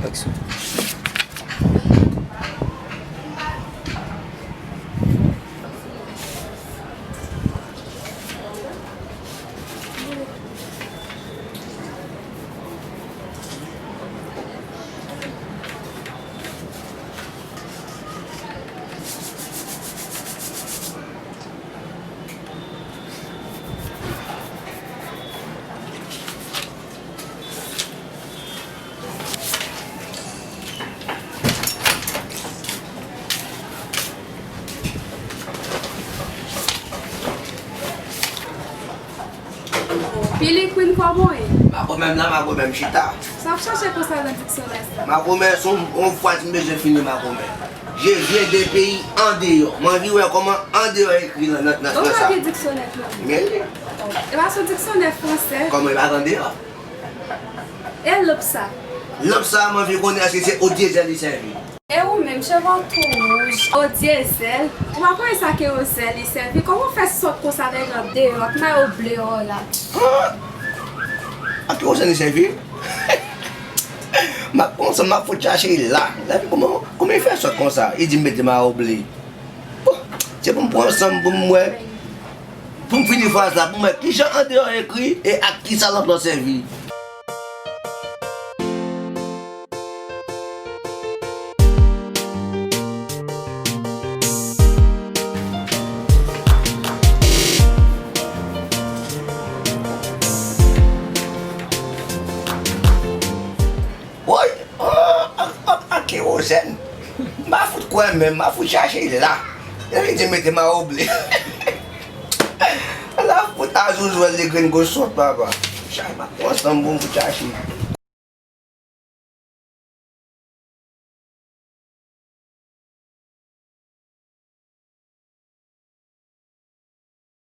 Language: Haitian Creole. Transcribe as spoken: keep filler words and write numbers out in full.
Aksyon. Pili Queen, kòman w ye? Makomè m la, makomè m chita. Sa w ap chache konsa nan diksyonè sa? Makomè, se yon, yon fraz m bezwen fini, makomè. Je viens d'un pays en dehors. M anvi wè kòman en dehors ekri nan, nan, nan, nan sa. Ou pa gen diksyonè pou mwen? Men li. E pa se yon diksyonè fransè? Kòman e pa gen en dehors? E lanp sa? Lanp sa, m anvi konnen èske se o dyezèl li sèvi. E ou menm, cheve w tou wouj, o dyezèl, ou pa konnen sa kerozèn li sèvi? Kòman w fè sòt konsa nan yon dehors, ak mayo ble w la? An! Ak kerozèn li sèvi? M ap pran ansanm, m ap fout chache la. Lavi kòman, kòman e fè sòt konsa? E di m mete mayo ble. Bon, se pou m pran ansanm pou m wè, pou m fini fraz la, pou m wè kijan en dehors ekri e ak kisa lanp lan sèvi. Woy! Oh, ak, ak, ak kerozèn. M pa fout kwè menm, m pa fout chache la. Yo vin di mete mayo ble. Ala fout a zouzou, li grenn gwo sòt, papa. Chay, m ap pran ansanm pou m fout chache.